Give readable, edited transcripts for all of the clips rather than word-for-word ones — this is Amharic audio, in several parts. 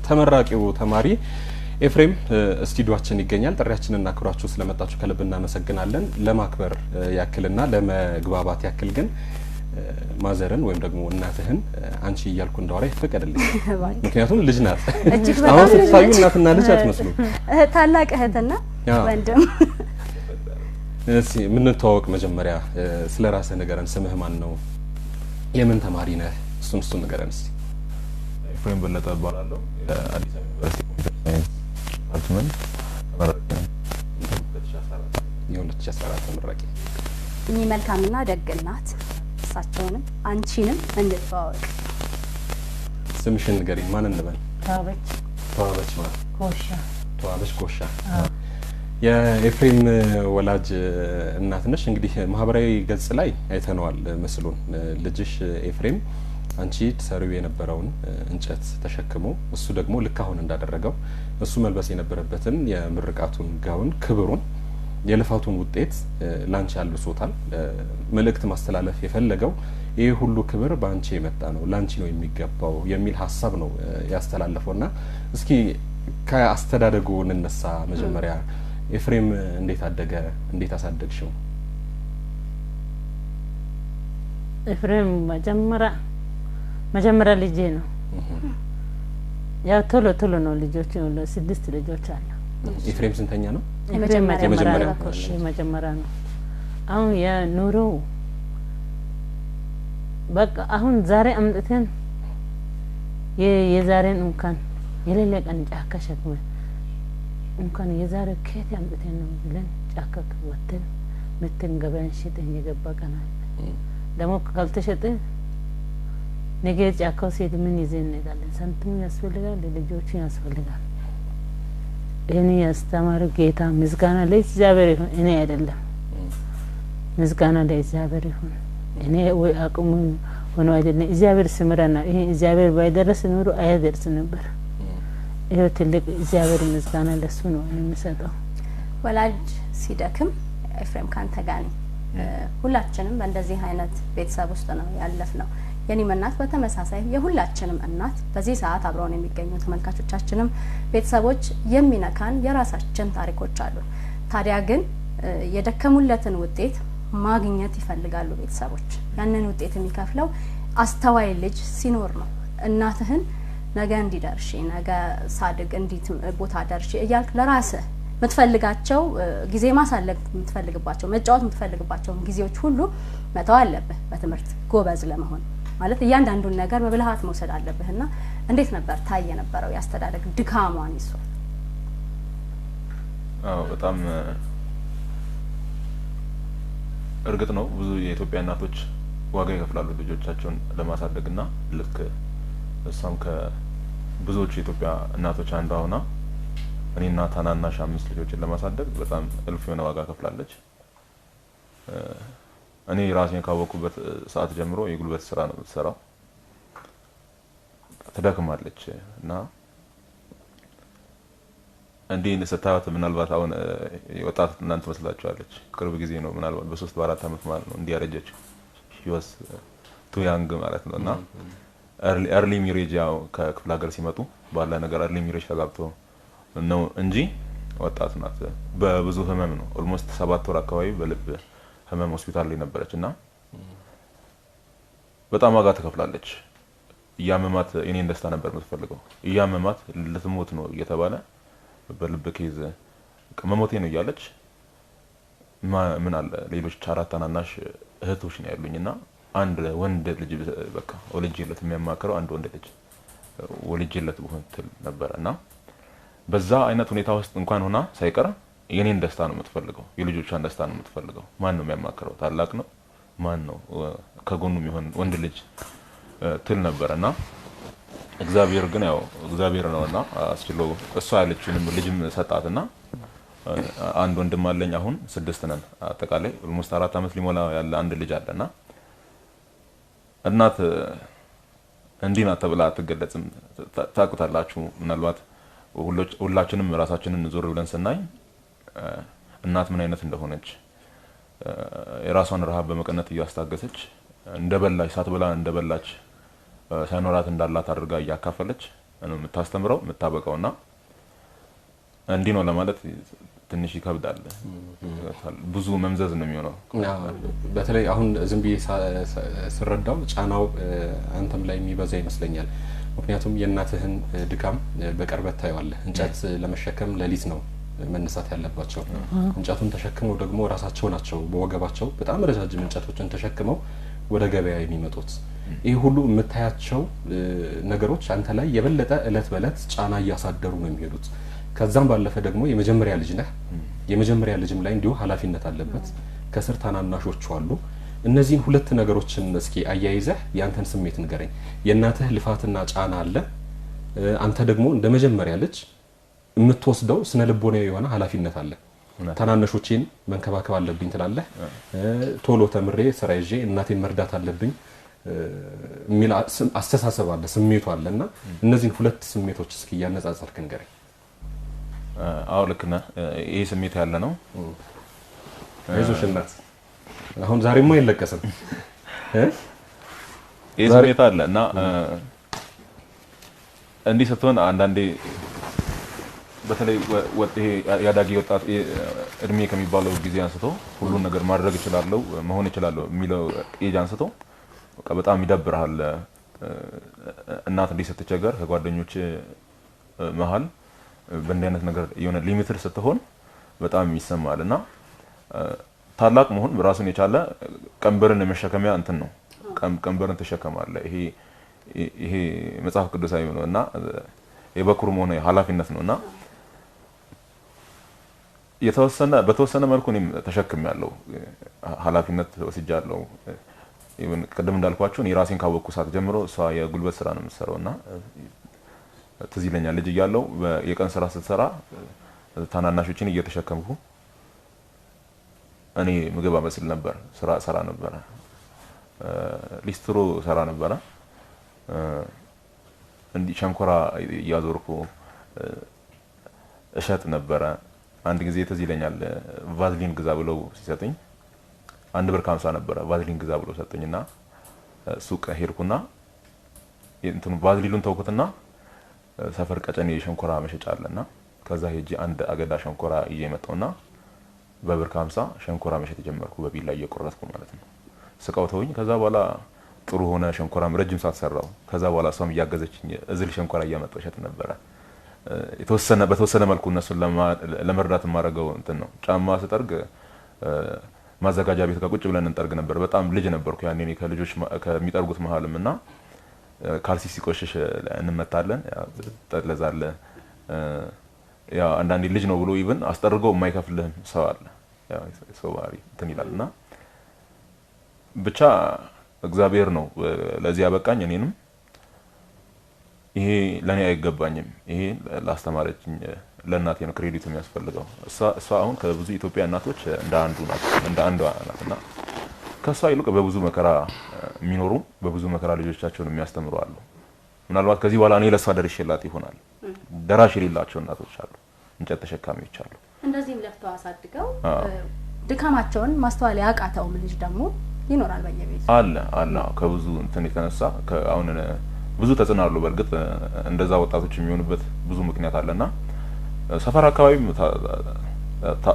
ተመራቂው ተማሪ ኤፍሬም ስቱዲዮአችን ይገኛል። ጥሪያችንን አክብራችሁ ስለመጣችሁ ከልብ እናመሰግናለን። ለማክበር ያክልና ለመግባባት ያክል ግን ማዘርን ወይም ደግሞ እናትህን አንቺ እያልኩ እንዳወራ ይፈቀድልኝ። ምክንያቱም ልጅ ናት። አሁን ስትታዩ እናትና ልጅ አትመስሉ። ታላቅ እህትና ወንድም። እስኪ የምንተዋወቅ መጀመሪያ ስለ ራስህ ንገረን። ስምህ ማን ነው? የምን ተማሪ ነህ? እሱን ንገረን እስኪ። ኤፍሬም በለጠ እባላለሁ። የአዲስ አበባ ዩኒቨርሲቲ computer science department ተመራቂ ነኝ። የ2014 ተመራቂ። እኚህ መልካምና ደግ እናት እሳቸውንም አንቺንም እንተዋወቅ። ስምሽን ንገሪኝ። ማን እንበል? ተዋበች። ተዋበች ማለት? ጎሻ። ተዋበች ጎሻ የኤፍሬም ወላጅ እናት ነሽ። እንግዲህ ማህበራዊ ገጽ ላይ አይተነዋል ምስሉን። ልጅሽ ኤፍሬም አንቺ ትሰሪው የነበረውን እንጨት ተሸክሞ እሱ ደግሞ ልክ አሁን እንዳደረገው እሱ መልበስ የነበረበትን የምርቃቱን ጋውን ክብሩን የልፋቱን ውጤት ላንቺ አልብሶታል። መልእክት ማስተላለፍ የፈለገው ይህ ሁሉ ክብር በአንቺ የመጣ ነው፣ ላንቺ ነው የሚገባው የሚል ሀሳብ ነው ያስተላለፈውና እስኪ ከአስተዳደጉ እንነሳ። መጀመሪያ ኤፍሬም እንዴት አደገ? እንዴት አሳደግሽው? ኤፍሬም መጀመሪያ ልጄ ነው። ያው ቶሎ ቶሎ ነው ልጆች፣ 6 ልጆች አሉ። ኤፍሬም ስንተኛ ነው? የመጀመሪያ ነው። አሁን የኑሮው በቃ አሁን ዛሬ አምጥተን የዛሬን እንኳን የሌለ ቀን ጫካ ሸክመን እንኳን የዛሬ ከየት አምጥተን ነው ብለን ጫካ ወጥተን ምትን ገበያን ሽጠን የገባ ቀን አለ። ደግሞ ካልተሸጠ ነገ ጫካው ሴት ምን ይዘን እንሄዳለን? ሳንቲም ያስፈልጋል፣ ለልጆቹ ያስፈልጋል። ይህን ያስተማረው ጌታ ምስጋና ለእግዚአብሔር ይሁን፣ እኔ አይደለም። ምስጋና ለእግዚአብሔር ይሁን። እኔ ወይ አቅሙ ሆኖ አይደለም፣ እግዚአብሔር ስምረና ይሄ እግዚአብሔር ባይደረስ ኑሮ አያደርስ ነበር። ይሄ ትልቅ እግዚአብሔር ምስጋና ለሱ ነው የሚሰጠው። ወላጅ ሲደክም ኤፍሬም ካንተ ጋር ነኝ። ሁላችንም በእንደዚህ አይነት ቤተሰብ ውስጥ ነው ያለፍነው። የኔም እናት በተመሳሳይ የሁላችንም እናት በዚህ ሰዓት አብረውን የሚገኙ ተመልካቾቻችንም ቤተሰቦች የሚነካን የራሳችን ታሪኮች አሉ። ታዲያ ግን የደከሙለትን ውጤት ማግኘት ይፈልጋሉ ቤተሰቦች። ያንን ውጤት የሚከፍለው አስተዋይ ልጅ ሲኖር ነው። እናትህን ነገ እንዲደርሺ ነገ ሳድግ እንዲት ቦታ ደርሺ እያልክ ለራስህ የምትፈልጋቸው ጊዜ ማሳለፍ የምትፈልግባቸው መጫወት የምትፈልግባቸውን ጊዜዎች ሁሉ መተው አለብህ በትምህርት ጎበዝ ለመሆን። ማለት እያንዳንዱን ነገር በብልሃት መውሰድ አለብህና እንዴት ነበር ታይ የነበረው ያስተዳደግ ድካሟን ይሷ? አዎ በጣም እርግጥ ነው ብዙ የኢትዮጵያ እናቶች ዋጋ ይከፍላሉ ልጆቻቸውን ለማሳደግና ልክ እሷም ከብዙዎቹ የኢትዮጵያ እናቶች አንዷ ሆና እኔና ታናናሽ 5 ልጆችን ለማሳደግ በጣም እልፍ የሆነ ዋጋ ከፍላለች። እኔ ራሴን ካወቅኩበት ሰዓት ጀምሮ የጉልበት ስራ ነው የምትሰራው። ትደክማለች እና እንዲህ ስታዩት ምናልባት አሁን ወጣት እናንተ መስላችኋለች። ቅርብ ጊዜ ነው ምናልባት በ3 በ4 አመት ማለት ነው እንዲህ ያረጀችው። She was too young ማለት ነው። እና early marriage ያው ከክፍለ ሀገር ሲመጡ ባለ ነገር early marriage ተጋብቶ ነው እንጂ ወጣት ናት። በብዙ ህመም ነው almost 7 ወር አካባቢ በልብ ህመም ሆስፒታል ላይ ነበረች እና በጣም ዋጋ ተከፍላለች። እያመማት እኔን ደስታ ነበር የምትፈልገው። እያመማት ልትሞት ነው እየተባለ በልብ case መሞቴ ነው እያለች ምን አለ ሌሎች 4 ታናናሽ እህቶች ነው ያሉኝና አንድ ወንድ ልጅ በቃ ወልጄለት የሚያማክረው አንድ ወንድ ልጅ ወልጄለት ብሆን ትል ነበርና በዛ አይነት ሁኔታ ውስጥ እንኳን ሆና ሳይቀር የኔን ደስታ ነው የምትፈልገው፣ የልጆቿን ደስታ ነው የምትፈልገው። ማን ነው የሚያማክረው? ታላቅ ነው ማን ነው ከጎኑ የሚሆን ወንድ ልጅ ትል ነበርና እግዚአብሔር ግን ያው እግዚአብሔር ነውና አስችሎ እሷ ያለችውንም ልጅም ሰጣትና አንድ ወንድም አለኝ። አሁን 6 ነን አጠቃላይ almost 4 አመት ሊሞላ ያለ አንድ ልጅ አለና እናት እንዲህ ናት ተብላ አትገለጽም። ታውቁታላችሁ ምናልባት ሁላችንም ራሳችንን ዞር ብለን ስናይ እናት ምን አይነት እንደሆነች የራሷን ረሃብ በመቀነት እያስታገሰች እንደበላች ሳትበላ እንደበላች ሳይኖራት እንዳላት አድርጋ እያካፈለች ነው የምታስተምረው የምታበቃውና እንዲህ ነው ለማለት ትንሽ ይከብዳል። ብዙ መምዘዝ ነው የሚሆነው። በተለይ አሁን ዝም ብዬ ስረዳው ጫናው አንተም ላይ የሚበዛ ይመስለኛል። ምክንያቱም የእናትህን ድካም በቅርበት ታየዋለህ። እንጨት ለመሸከም ሌሊት ነው መነሳት ያለባቸው። እንጨቱን ተሸክመው ደግሞ ራሳቸው ናቸው በወገባቸው በጣም ረጃጅም እንጨቶችን ተሸክመው ወደ ገበያ የሚመጡት። ይህ ሁሉ የምታያቸው ነገሮች አንተ ላይ የበለጠ እለት በእለት ጫና እያሳደሩ ነው የሚሄዱት። ከዛም ባለፈ ደግሞ የመጀመሪያ ልጅ ነህ። የመጀመሪያ ልጅም ላይ እንዲሁ ኃላፊነት አለበት። ከስር ታናናሾቹ አሉ። እነዚህን ሁለት ነገሮችን እስኪ አያይዘህ ያንተን ስሜት ንገረኝ። የእናትህ ልፋትና ጫና አለ። አንተ ደግሞ እንደ መጀመሪያ ልጅ የምትወስደው ስነ ልቦናዊ የሆነ ኃላፊነት አለ። ታናናሾቼን መንከባከብ አለብኝ ትላለህ። ቶሎ ተምሬ ስራ ይዤ እናቴን መርዳት አለብኝ የሚል አስተሳሰብ አለ፣ ስሜቱ አለ። እና እነዚህን ሁለት ስሜቶች እስኪ እያነጻጸርክ ንገረኝ። አዎ ልክ ነህ። ይሄ ስሜት ያለ ነው። አይዞሽ እናት፣ አሁን ዛሬማ አይለቀስም። ይሄ ስሜት አለ እና እንዲህ ስትሆን አንዳንዴ በተለይ ይሄ ያዳጊ ወጣት እድሜ ከሚባለው ጊዜ አንስቶ ሁሉን ነገር ማድረግ እችላለሁ መሆን እችላለሁ የሚለው ኤጅ አንስቶ በቃ በጣም ይደብርሃል። እናት እንዲህ ስትቸገር ከጓደኞች መሀል በእንዲህ አይነት ነገር የሆነ limited ስትሆን በጣም ይሰማል። እና ታላቅ መሆን ራሱን የቻለ ቀንበርን የመሸከሚያ እንትን ነው። ቀንበርን ትሸከማለህ። ይሄ መጽሐፍ ቅዱሳዊ ነው እና የበኩር መሆን ኃላፊነት ነው እና በተወሰነ መልኩ እኔም ተሸክሜያለሁ፣ ኃላፊነት ወስጃለሁ። ቅድም እንዳልኳችሁ እኔ ራሴን ካወቅኩ ሰዓት ጀምሮ እሷ የጉልበት ስራ ነው የምትሰራው እና ትዝ ይለኛል ልጅ እያለሁ የቀን ስራ ስትሰራ ታናናሾችን እየተሸከምኩ እኔ ምግብ አበስል ነበር፣ ስራ ሰራ ነበረ፣ ሊስትሮ ሰራ ነበረ፣ እንዲህ ሸንኮራ እያዞርኩ እሸጥ ነበረ። አንድ ጊዜ ትዝ ይለኛል ቫዝሊን ግዛ ብለው ሲሰጡኝ 1.50 ብር ነበረ። ቫዝሊን ግዛ ብለው ሰጡኝና ሱቅ ሄድኩና እንትኑ ቫዝሊኑን ተውኩትና ሰፈር ቀጨኔ የሸንኮራ መሸጫ አለና ከዛ ሄጄ አንድ አገዳ ሸንኮራ ይዤ መጣሁና በብር 50 ሸንኮራ መሸጥ ጀመርኩ፣ በቢላ እየቆረጥኩ ማለት ነው። ስቃው ተውኝ። ከዛ በኋላ ጥሩ ሆነ። ሸንኮራም ረጅም ሰዓት ሰራው። ከዛ በኋላ እሷም እያገዘችኝ እዝል ሸንኮራ እያመጣሁ እሸጥ ነበረ። በተወሰነ መልኩ እነሱን ለመርዳት የማደርገው እንትን ነው። ጫማ ስጠርግ ማዘጋጃ ቤት ጋር ቁጭ ብለን እንጠርግ ነበር። በጣም ልጅ ነበርኩ ያኔ እኔ ከልጆች ከሚጠርጉት መሀልም እና ካልሲ ሲቆሽሽ እንመታለን፣ ትጠለዛለህ። ያው አንዳንዴ ልጅ ነው ብሎ even አስጠርገው የማይከፍልህም ሰው አለ። ያው ሰው ባህሪ እንትን ይላል እና ብቻ እግዚአብሔር ነው ለዚህ ያበቃኝ። እኔንም ይሄ ለኔ አይገባኝም። ይሄ ላስተማረችኝ ለእናቴ ነው credit ኡ የሚያስፈልገው። እሷ አሁን ከብዙ ኢትዮጵያ እናቶች እንደ አንዱ ናት፣ እንደ አንዷ ናት እና ከእሷ ይልቅ በብዙ መከራ የሚኖሩ በብዙ መከራ ልጆቻቸውን የሚያስተምሩ አሉ። ምናልባት ከዚህ በኋላ እኔ ለእሷ ደርሼላት ይሆናል። ደራሽ የሌላቸው እናቶች አሉ፣ እንጨት ተሸካሚዎች አሉ። እንደዚህም ለፍተው አሳድገው ድካማቸውን ማስተዋል ያቃተውም ልጅ ደግሞ ይኖራል በየቤቱ አለ አለ። ከብዙ እንትን የተነሳ አሁን ብዙ ተጽዕኖ አለው። በእርግጥ እንደዛ ወጣቶች የሚሆኑበት ብዙ ምክንያት አለና ሰፈር አካባቢም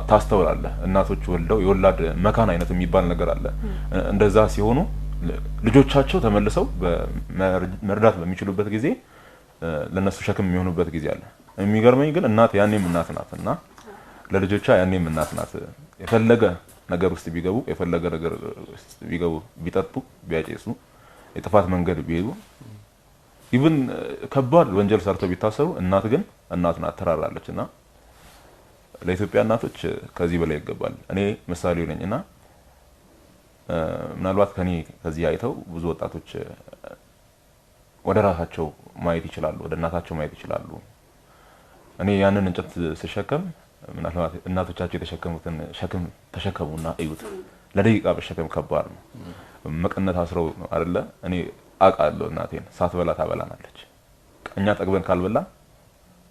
ታስተውላለህ። እናቶች ወልደው የወላድ መካን አይነት የሚባል ነገር አለ። እንደዛ ሲሆኑ ልጆቻቸው ተመልሰው መርዳት በሚችሉበት ጊዜ ለነሱ ሸክም የሚሆኑበት ጊዜ አለ። የሚገርመኝ ግን እናት ያኔም እናት ናት እና ለልጆቿ ያኔም እናት ናት። የፈለገ ነገር ውስጥ ቢገቡ የፈለገ ነገር ውስጥ ቢገቡ ቢጠጡ፣ ቢያጨሱ፣ የጥፋት መንገድ ቢሄዱ even ከባድ ወንጀል ሰርተው ቢታሰሩ እናት ግን እናት ናት፣ ትራራለች። እና ለኢትዮጵያ እናቶች ከዚህ በላይ ይገባል። እኔ ምሳሌው ነኝ እና ምናልባት ከኔ ከዚህ አይተው ብዙ ወጣቶች ወደ ራሳቸው ማየት ይችላሉ፣ ወደ እናታቸው ማየት ይችላሉ። እኔ ያንን እንጨት ስሸከም ምናልባት እናቶቻቸው የተሸከሙትን ሸክም ተሸከሙና እዩት። ለደቂቃ መሸከም ከባድ ነው። መቀነት አስረው አይደለ? እኔ አውቃለሁ እናቴን ሳትበላ ታበላናለች። እኛ ጠግበን ካልበላን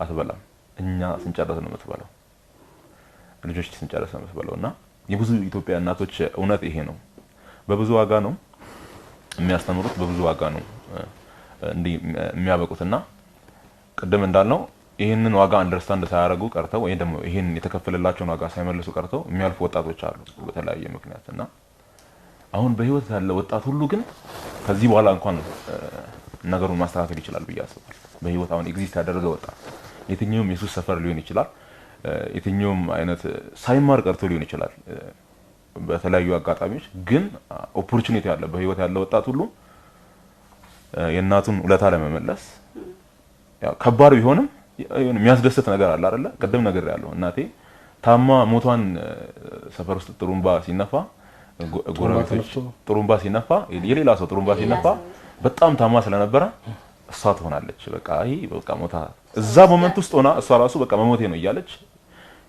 አትበላም። እኛ ስንጨርስ ነው የምትበላው፣ ልጆች ስንጨርስ ነው የምትበላው። እና የብዙ ኢትዮጵያ እናቶች እውነት ይሄ ነው። በብዙ ዋጋ ነው የሚያስተምሩት፣ በብዙ ዋጋ ነው እንዲህ የሚያበቁትና ቅድም እንዳልነው ይህንን ዋጋ understand ሳያደርጉ ቀርተው ወይም ደግሞ ይህን የተከፈለላቸውን ዋጋ ሳይመልሱ ቀርተው የሚያልፉ ወጣቶች አሉ በተለያየ ምክንያት። እና አሁን በህይወት ያለ ወጣት ሁሉ ግን ከዚህ በኋላ እንኳን ነገሩን ማስተካከል ይችላል ብዬ አስባለሁ። በህይወት አሁን exist ያደረገ ወጣት የትኛውም የሱስ ሰፈር ሊሆን ይችላል፣ የትኛውም አይነት ሳይማር ቀርቶ ሊሆን ይችላል፣ በተለያዩ አጋጣሚዎች ግን opportunity ያለ በህይወት ያለ ወጣት ሁሉ የእናቱን ውለታ ለመመለስ ያው ከባድ ቢሆንም የሚያስደስት ነገር አለ አይደለ? ቅድም ነገር ያለው እናቴ ታማ ሞቷን ሰፈር ውስጥ ጥሩምባ ሲነፋ፣ ጎረቤቶች ጥሩምባ ሲነፋ፣ የሌላ ሰው ጥሩምባ ሲነፋ በጣም ታማ ስለነበረ እሷ ትሆናለች በቃ ይሄ በቃ ሞታ እዛ moment ውስጥ ሆና እሷ ራሱ በቃ መሞቴ ነው እያለች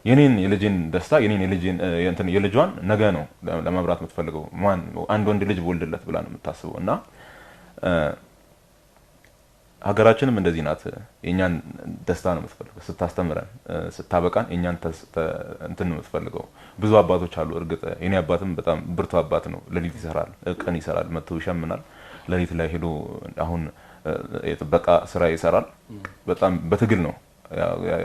የኔን የልጄን ደስታ፣ የኔን የልጄን እንትን የልጇን ነገ ነው ለመብራት የምትፈልገው። ማን አንድ ወንድ ልጅ በወልድለት ብላ ነው የምታስበው። እና ሀገራችንም እንደዚህ ናት። የኛን ደስታ ነው የምትፈልገው። ስታስተምረን፣ ስታበቃን የኛን እንትን ነው የምትፈልገው። ብዙ አባቶች አሉ። እርግጥ የኔ አባትም በጣም ብርቱ አባት ነው። ሌሊት ይሰራል፣ ቀን ይሰራል፣ መጥቶ ይሸምናል። ሌሊት ላይ ሄዶ አሁን የጥበቃ ስራ ይሰራል። በጣም በትግል ነው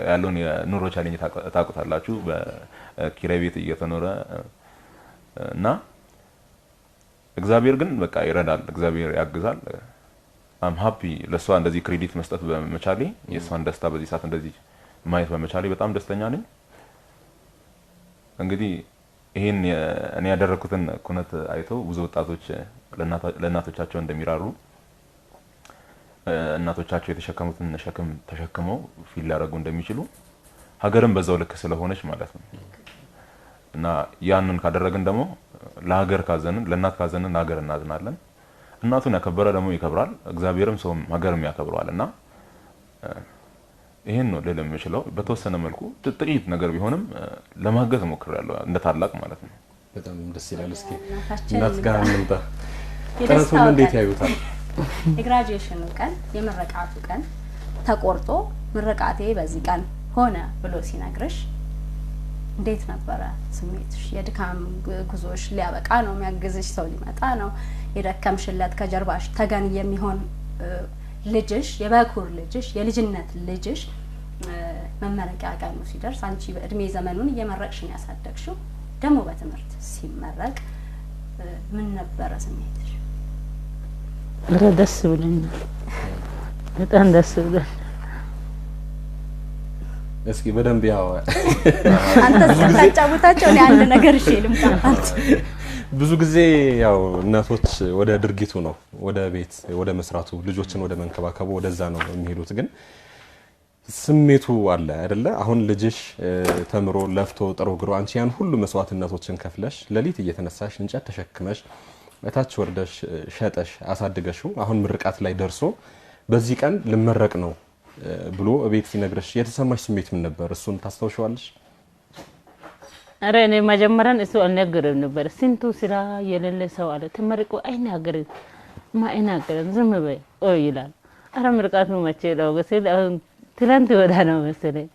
ያለውን የኑሮ challenge ታውቁታላችሁ። በኪራይ ቤት እየተኖረ እና እግዚአብሔር ግን በቃ ይረዳል፣ እግዚአብሔር ያግዛል። I'm happy ለእሷ እንደዚህ credit መስጠት በመቻሌ፣ የእሷን ደስታ በዚህ ሰዓት እንደዚህ ማየት በመቻሌ በጣም ደስተኛ ነኝ። እንግዲህ ይሄን እኔ ያደረኩትን ኩነት አይተው ብዙ ወጣቶች ለእናቶቻቸው እንደሚራሩ፣ እናቶቻቸው የተሸከሙትን ሸክም ተሸክመው feel ሊያደርጉ እንደሚችሉ፣ ሀገርም በዛው ልክ ስለሆነች ማለት ነው። እና ያንን ካደረግን ደግሞ ለሀገር ካዘንን፣ ለእናት ካዘንን ለሀገር እናዝናለን። እናቱን ያከበረ ደግሞ ይከብራል፣ እግዚአብሔርም ሰውም ሀገርም ያከብረዋል። እና ይሄን ነው ልል የምችለው። በተወሰነ መልኩ ጥቂት ነገር ቢሆንም ለማገዝ ሞክሬያለሁ እንደ ታላቅ ማለት ነው። በጣም ደስ ይላል። እስኪ እናት ጋር እንምጣ። ጥረቱን እንዴት ያዩታል? የ graduation ኑ ቀን፣ የምረቃቱ ቀን ተቆርጦ ምርቃቴ በዚህ ቀን ሆነ ብሎ ሲነግርሽ እንዴት ነበረ ስሜትሽ? የድካም ጉዞሽ ሊያበቃ ነው፣ የሚያግዝሽ ሰው ሊመጣ ነው። የደከምሽለት ከጀርባሽ ተገን የሚሆን ልጅሽ፣ የበኩር ልጅሽ፣ የልጅነት ልጅሽ መመረቂያ ቀኑ ሲደርስ፣ አንቺ በእድሜ ዘመኑን እየመረቅሽ ነው ያሳደግሽው፣ ደግሞ በትምህርት ሲመረቅ ምን ነበረ ስሜትሽ? ኧረ ደስ ብሎኛል፣ በጣም ደስ ብሎኛል። እስኪ በደንብ ያው አንተ እስከምታጫውታቸው እኔ አንድ ነገር እሺ ልምጣ። ብዙ ጊዜ ያው እናቶች ወደ ድርጊቱ ነው፣ ወደ ቤት ወደ መስራቱ፣ ልጆችን ወደ መንከባከቡ ወደዛ ነው የሚሄዱት። ግን ስሜቱ አለ አይደለ? አሁን ልጅሽ ተምሮ፣ ለፍቶ፣ ጥሮ ግሮ፣ አንቺ ያን ሁሉ መስዋዕትነቶችን ከፍለሽ፣ ሌሊት እየተነሳሽ እንጨት ተሸክመሽ እታች ወርደሽ ሸጠሽ አሳድገሽው አሁን ምርቃት ላይ ደርሶ በዚህ ቀን ልመረቅ ነው ብሎ እቤት ሲነግረሽ የተሰማሽ ስሜት ምን ነበር? እሱን ታስታውሽዋለሽ? አረ እኔ መጀመሪያን እሱ አልነገረም ነበር። ስንቱ ስራ የሌለ ሰው አለ ተመርቆ አይናገርም፣ ማ አይናገርም፣ ዝም በይ ቆይ ይላል። አረ ምርቃቱ መቼ ነው ስል አሁን ትላንት ወዳ ነው መሰለኝ፣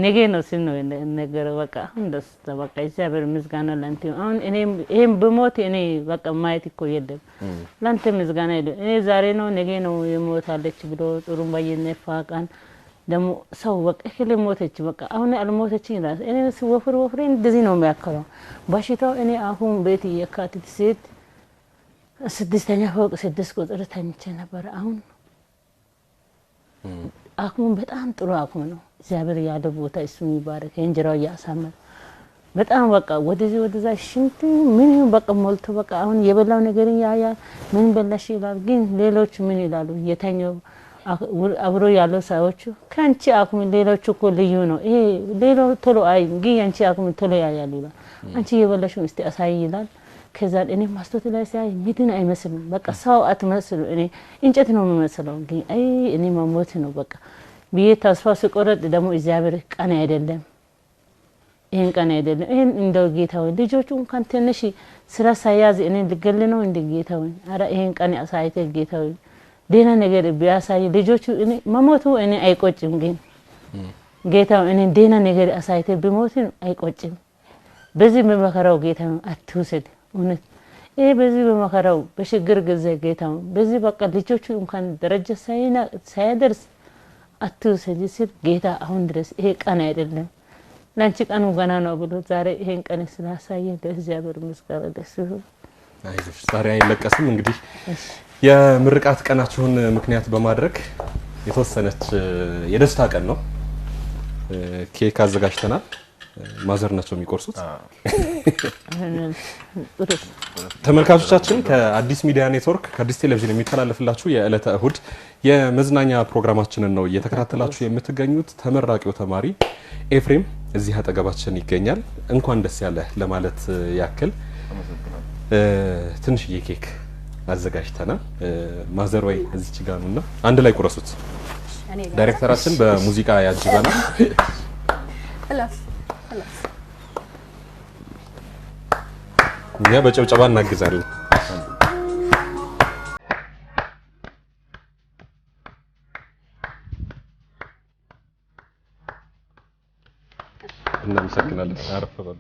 ነገ ነው ሲል ነው ነገረው። በቃ አሁን ደስታ፣ በቃ እግዚአብሔር ምስጋና ላንተ። አሁን እኔ ይሄን ብሞት እኔ በቃ ማየት እኮ የለም፣ ላንተ ምስጋና የለም። እኔ ዛሬ ነው ነገ ነው የሞታለች ብሎ ጥሩምባ እየነፋ ቀን ደግሞ ሰው በቃ እክሌ ሞተች፣ በቃ አሁን አልሞተች ይላል። እኔ ወፍር ወፍሬ እንደዚህ ነው የሚያከለው በሽታው። እኔ አሁን ቤት የካቲት ሴት 6ኛ ፎቅ 6 ቁጥር ተኝቼ ነበር። አሁን አክሙን በጣም ጥሩ አክሙ ነው። እግዚአብሔር ያለው ቦታ እሱን ይባረክ፣ የእንጀራው እያሳመረ በጣም በቃ ወደዚህ ወደዛ ሽንቱ ምን በቃ ሞልቶ በቃ አሁን የበላው ነገር ያያል። ምን በላሽ ይላል። ግን ሌሎች ምን ይላሉ? የተኛው አብሮ ያለው ሰዎቹ ከአንቺ አክሙ ሌሎቹ እኮ ልዩ ነው። ይሄ ሌሎ ቶሎ አይ ግን አንቺ አክሙ ቶሎ ያያል ይላል። አንቺ የበላሽውን እስቲ አሳይ ይላል። ከዛ እኔ ማስቶት ላይ ሲያይ ምድን አይመስልም። በቃ ሰው አትመስሉ። እኔ እንጨት ነው የሚመስለው። ግን አይ እኔ መሞት ነው በቃ ብዬ ተስፋ ስቆረጥ ደግሞ እግዚአብሔር ቀን አይደለም፣ ይሄን ቀን አይደለም፣ ይሄን እንደው ጌታ ሆይ ልጆቹ እንኳን ትንሽ ስራ ሳያዝ እኔ ልገል ነው እንደ ጌታ ሆይ፣ ኧረ ይሄን ቀን አሳይተ ጌታ ሆይ ደህና ነገር ቢያሳይ ልጆቹ እኔ መሞቱ እኔ አይቆጭም። ግን ጌታ ሆይ እኔ ደህና ነገር አሳይተ ቢሞት አይቆጭም። በዚህ በመከራው ጌታ አትውሰድ። እውነት ይሄ በዚህ በመከራው በችግር ጊዜ ጌታ በዚህ በቃ ልጆቹ እንኳን ደረጃ ሳያደርስ አትውሰጂ ሲል ጌታ አሁን ድረስ ይሄ ቀን አይደለም ለአንቺ ቀኑ ገና ነው ብሎ ዛሬ ይሄን ቀን ስላሳየ ለእግዚአብሔር ምስጋና ደስ ይሁን። አይዞሽ፣ ዛሬ አይለቀስም። እንግዲህ የምርቃት ቀናችሁን ምክንያት በማድረግ የተወሰነች የደስታ ቀን ነው። ኬክ አዘጋጅተናል። ማዘር ናቸው የሚቆርሱት። ተመልካቾቻችን፣ ከአዲስ ሚዲያ ኔትወርክ ከአዲስ ቴሌቪዥን የሚተላለፍላችሁ የዕለተ እሁድ የመዝናኛ ፕሮግራማችንን ነው እየተከታተላችሁ የምትገኙት። ተመራቂው ተማሪ ኤፍሬም እዚህ አጠገባችን ይገኛል። እንኳን ደስ ያለህ ለማለት ያክል ትንሽዬ ኬክ አዘጋጅተናል። ማዘር ወይ እዚች ጋ ነውና አንድ ላይ ቁረሱት። ዳይሬክተራችን በሙዚቃ ያጅበናል። እኛ በጨብጨባ እናግዛለን። እናመሰግናለን። አረፍ በሉ።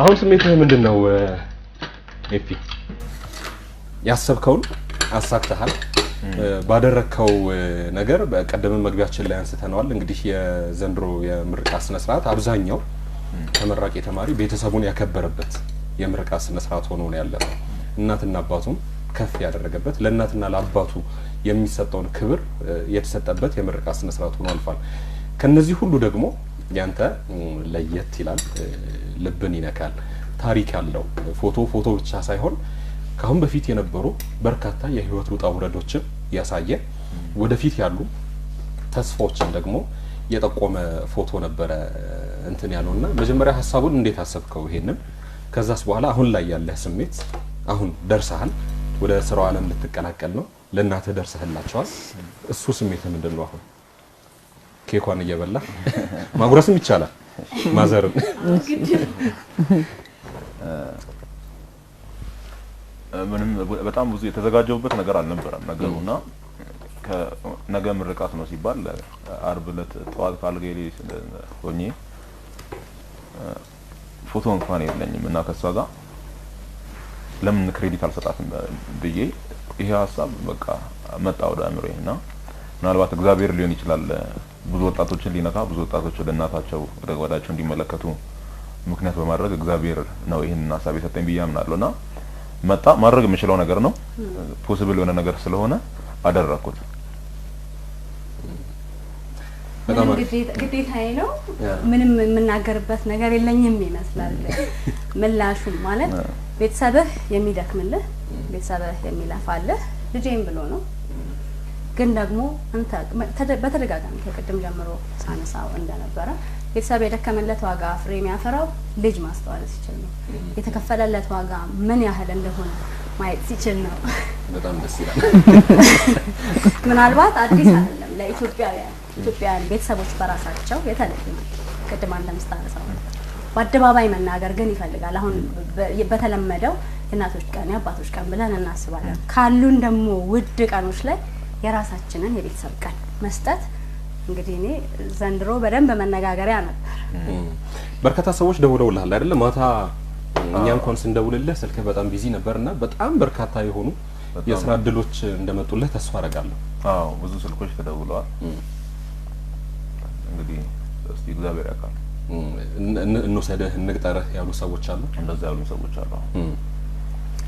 አሁን ስሜትህ ምንድን ነው ኤፊ? ያሰብከውን አሳክተሃል። ባደረግከው ነገር በቀደም መግቢያችን ላይ አንስተነዋል። እንግዲህ የዘንድሮ የምርቃት ስነ ስርዓት አብዛኛው ተመራቂ ተማሪ ቤተሰቡን ያከበረበት የምርቃት ስነ ስርዓት ሆኖ ነው ያለፈው። እናትና አባቱም ከፍ ያደረገበት፣ ለእናትና ለአባቱ የሚሰጠውን ክብር የተሰጠበት የምርቃት ስነ ስርዓት ሆኖ አልፏል። ከነዚህ ሁሉ ደግሞ ያንተ ለየት ይላል፣ ልብን ይነካል፣ ታሪክ ያለው ፎቶ ፎቶ ብቻ ሳይሆን ከአሁን በፊት የነበሩ በርካታ የህይወት ውጣ ውረዶችን ያሳየ፣ ወደፊት ያሉ ተስፋዎችን ደግሞ የጠቆመ ፎቶ ነበረ እንትን ያለውና መጀመሪያ ሀሳቡን እንዴት አሰብከው ይሄንን? ከዛስ በኋላ አሁን ላይ ያለህ ስሜት፣ አሁን ደርሰሃል፣ ወደ ስራው ዓለም ልትቀላቀል ነው፣ ለእናትህ ደርሰህላቸዋል። እሱ ስሜት ምንድን ነው? አሁን ኬኳን እየበላ ማጉረስም ይቻላል ማዘርን። ምንም በጣም ብዙ የተዘጋጀውበት ነገር አልነበረም ነገሩና ነገ ምርቃት ነው ሲባል አርብ ዕለት ጠዋት ካልጋዬ ላይ ሆኜ ፎቶ እንኳን የለኝም እና ከሷ ጋር ለምን credit አልሰጣትም ብዬ ይሄ ሀሳብ በቃ መጣ ወደ አእምሮዬ። እና ምናልባት እግዚአብሔር ሊሆን ይችላል ብዙ ወጣቶችን ሊነካ፣ ብዙ ወጣቶች ወደ እናታቸው ወደ ጓዳቸው እንዲመለከቱ ምክንያት በማድረግ እግዚአብሔር ነው ይህንን ሀሳብ የሰጠኝ ብዬ አምናለሁ። እና መጣ፣ ማድረግ የምችለው ነገር ነው፣ possible የሆነ ነገር ስለሆነ አደረኩት። ግዴታዬ ነው። ምንም የምናገርበት ነገር የለኝም ይመስላል ምላሹም። ማለት ቤተሰብህ የሚደክምልህ፣ ቤተሰብህ የሚለፋልህ ልጄም ብሎ ነው። ግን ደግሞ አንተ በተደጋጋሚ ከቅድም ጀምሮ ሳነሳው እንደነበረ ቤተሰብ የደከመለት ዋጋ ፍሬ የሚያፈራው ልጅ ማስተዋል ሲችል ነው። የተከፈለለት ዋጋ ምን ያህል እንደሆነ ማየት ሲችል ነው። በጣም ደስ ይላል። ምናልባት አዲስ አይደለም ለኢትዮጵያውያን። ኢትዮጵያውያን ቤተሰቦች በራሳቸው የተለዩ ናቸው። ቅድም አንተም ስታነሳው በአደባባይ መናገር ግን ይፈልጋል። አሁን በተለመደው የእናቶች ቀን የአባቶች ቀን ብለን እናስባለን። ካሉን ደግሞ ውድ ቀኖች ላይ የራሳችንን የቤተሰብ ቀን መስጠት እንግዲህ እኔ ዘንድሮ በደንብ መነጋገሪያ ነበር። በርካታ ሰዎች ደውለውልሃል አይደለ? ማታ እኛ እንኳን ስንደውልልህ ስልክህ በጣም busy ነበርና በጣም በርካታ የሆኑ የስራ እድሎች እንደመጡልህ ተስፋ አደርጋለሁ። አዎ፣ ብዙ ስልኮች ተደውለዋል። እንግዲህ እስቲ እግዚአብሔር ያውቃል። እንውሰድህ እንቅጠርህ ያሉ ሰዎች አሉ። እንደዛ ያሉ ሰዎች አሉ።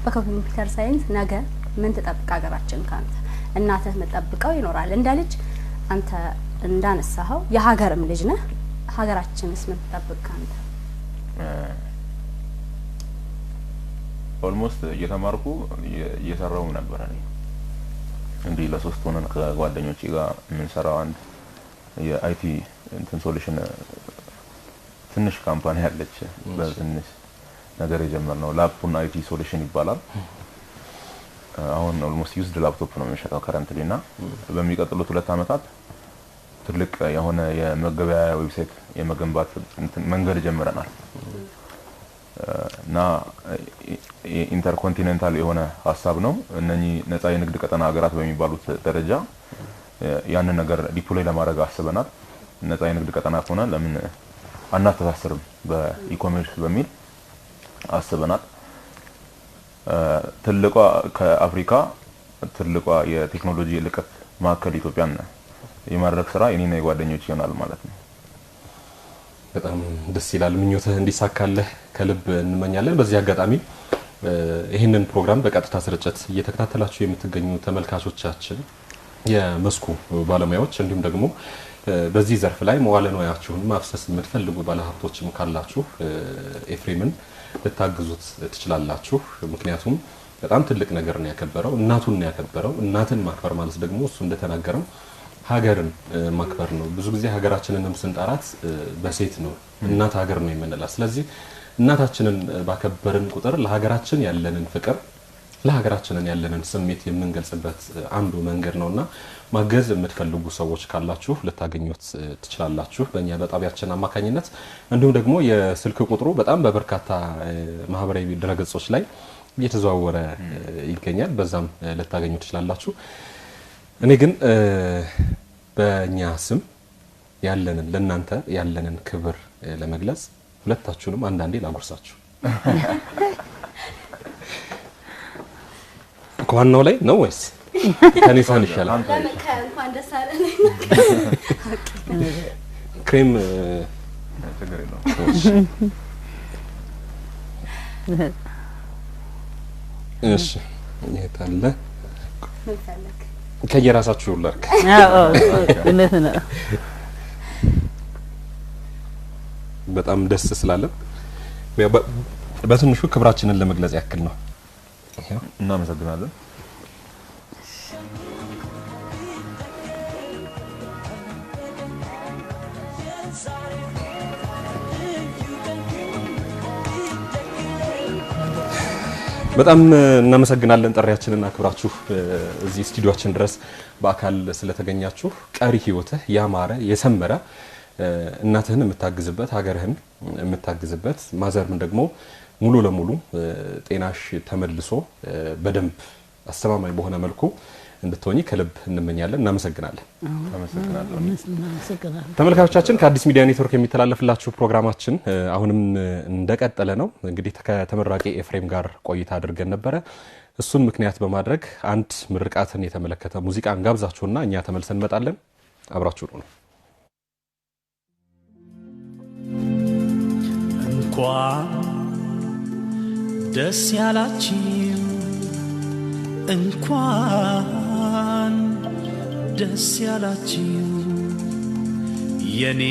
በ computer science ነገ ምን ትጠብቅ ሀገራችን ካንተ? እናትህ የምትጠብቀው ይኖራል። እንደ ልጅ አንተ እንዳነሳኸው የሀገርም ልጅ ነህ። ሀገራችንስ ምን ትጠብቅ ካንተ? Almost እየተማርኩ እየሰራሁም ነበር። እኔ እንዲህ ለሶስት ሆነን ከጓደኞቼ ጋር የምንሰራው አንድ የ IT እንትን solution ትንሽ company አለች። በትንሽ ነገር የጀመርነው ላፑን IT solution ይባላል። አሁን almost used laptop ነው የምንሸጠው currently እና በሚቀጥሉት 2 አመታት ትልቅ የሆነ የመገበያያ website የመገንባት መንገድ ጀምረናል እና intercontinental የሆነ ሀሳብ ነው። እነኚህ ነፃ የንግድ ቀጠና ሀገራት በሚባሉት ደረጃ ያንን ነገር deploy ለማድረግ አስበናል። ነፃ የንግድ ቀጠና ከሆነ ለምን አናስተሳስርም በ e-commerce በሚል አስበናል። ትልቋ ከአፍሪካ ትልቋ የቴክኖሎጂ ልቀት ማዕከል ኢትዮጵያን የማድረግ ስራ የኔና የጓደኞች ይሆናል ማለት ነው። በጣም ደስ ይላል። ምኞትህ እንዲሳካልህ ከልብ እንመኛለን። በዚህ አጋጣሚ ይህንን ፕሮግራም በቀጥታ ስርጭት እየተከታተላችሁ የምትገኙ ተመልካቾቻችን፣ የመስኩ ባለሙያዎች እንዲሁም ደግሞ በዚህ ዘርፍ ላይ መዋለ ንዋያችሁን ማፍሰስ የምትፈልጉ ባለሀብቶችም ካላችሁ ኤፍሬምን ልታግዙት ትችላላችሁ። ምክንያቱም በጣም ትልቅ ነገር ነው ያከበረው፣ እናቱን ነው ያከበረው። እናትን ማክበር ማለት ደግሞ እሱ እንደተናገረው ሀገርን ማክበር ነው። ብዙ ጊዜ ሀገራችንንም ስንጠራት በሴት ነው፣ እናት ሀገር ነው የምንላት። ስለዚህ እናታችንን ባከበርን ቁጥር ለሀገራችን ያለንን ፍቅር፣ ለሀገራችንን ያለንን ስሜት የምንገልጽበት አንዱ መንገድ ነውና ማገዝ የምትፈልጉ ሰዎች ካላችሁ ልታገኙት ትችላላችሁ በእኛ በጣቢያችን አማካኝነት። እንዲሁም ደግሞ የስልክ ቁጥሩ በጣም በበርካታ ማህበራዊ ድረገጾች ላይ እየተዘዋወረ ይገኛል። በዛም ልታገኙ ትችላላችሁ። እኔ ግን በእኛ ስም ያለንን ለእናንተ ያለንን ክብር ለመግለጽ ሁለታችሁንም አንዳንዴ ላጉርሳችሁ። ከዋናው ላይ ነው ወይስ ከኔ ሳህን ይሻላል? እንኳን ደስ አለን። ክሬም ችግር የለውም። እሺ፣ የት አለ? ምን ፈለግ? ከየራሳችሁ ላድርግ። አዎ፣ እውነት ነው። በጣም ደስ ስላለን ያው በትንሹ ክብራችንን ለመግለጽ ያክል ነው። ይኸው። እናመሰግናለን። በጣም እናመሰግናለን። ጥሪያችንን አክብራችሁ እዚህ ስቱዲዮአችን ድረስ በአካል ስለተገኛችሁ፣ ቀሪ ህይወትህ ያማረ የሰመረ፣ እናትህን የምታግዝበት፣ ሀገርህን የምታግዝበት፣ ማዘርም ደግሞ ሙሉ ለሙሉ ጤናሽ ተመልሶ በደንብ አስተማማኝ በሆነ መልኩ እንድትሆኚ ከልብ እንመኛለን። እናመሰግናለን። አመሰግናለሁ። እናመሰግናለን። ተመልካቾቻችን፣ ከአዲስ ሚዲያ ኔትወርክ የሚተላለፍላችሁ ፕሮግራማችን አሁንም እንደቀጠለ ነው። እንግዲህ ከተመራቂ ኤፍሬም ጋር ቆይታ አድርገን ነበረ። እሱን ምክንያት በማድረግ አንድ ምርቃትን የተመለከተ ሙዚቃ እንጋብዛችሁና እኛ ተመልሰን እንመጣለን። አብራችሁ ነው። እንኳን ደስ ያላችሁ፣ እንኳን ደስ ያላችሁ የኔ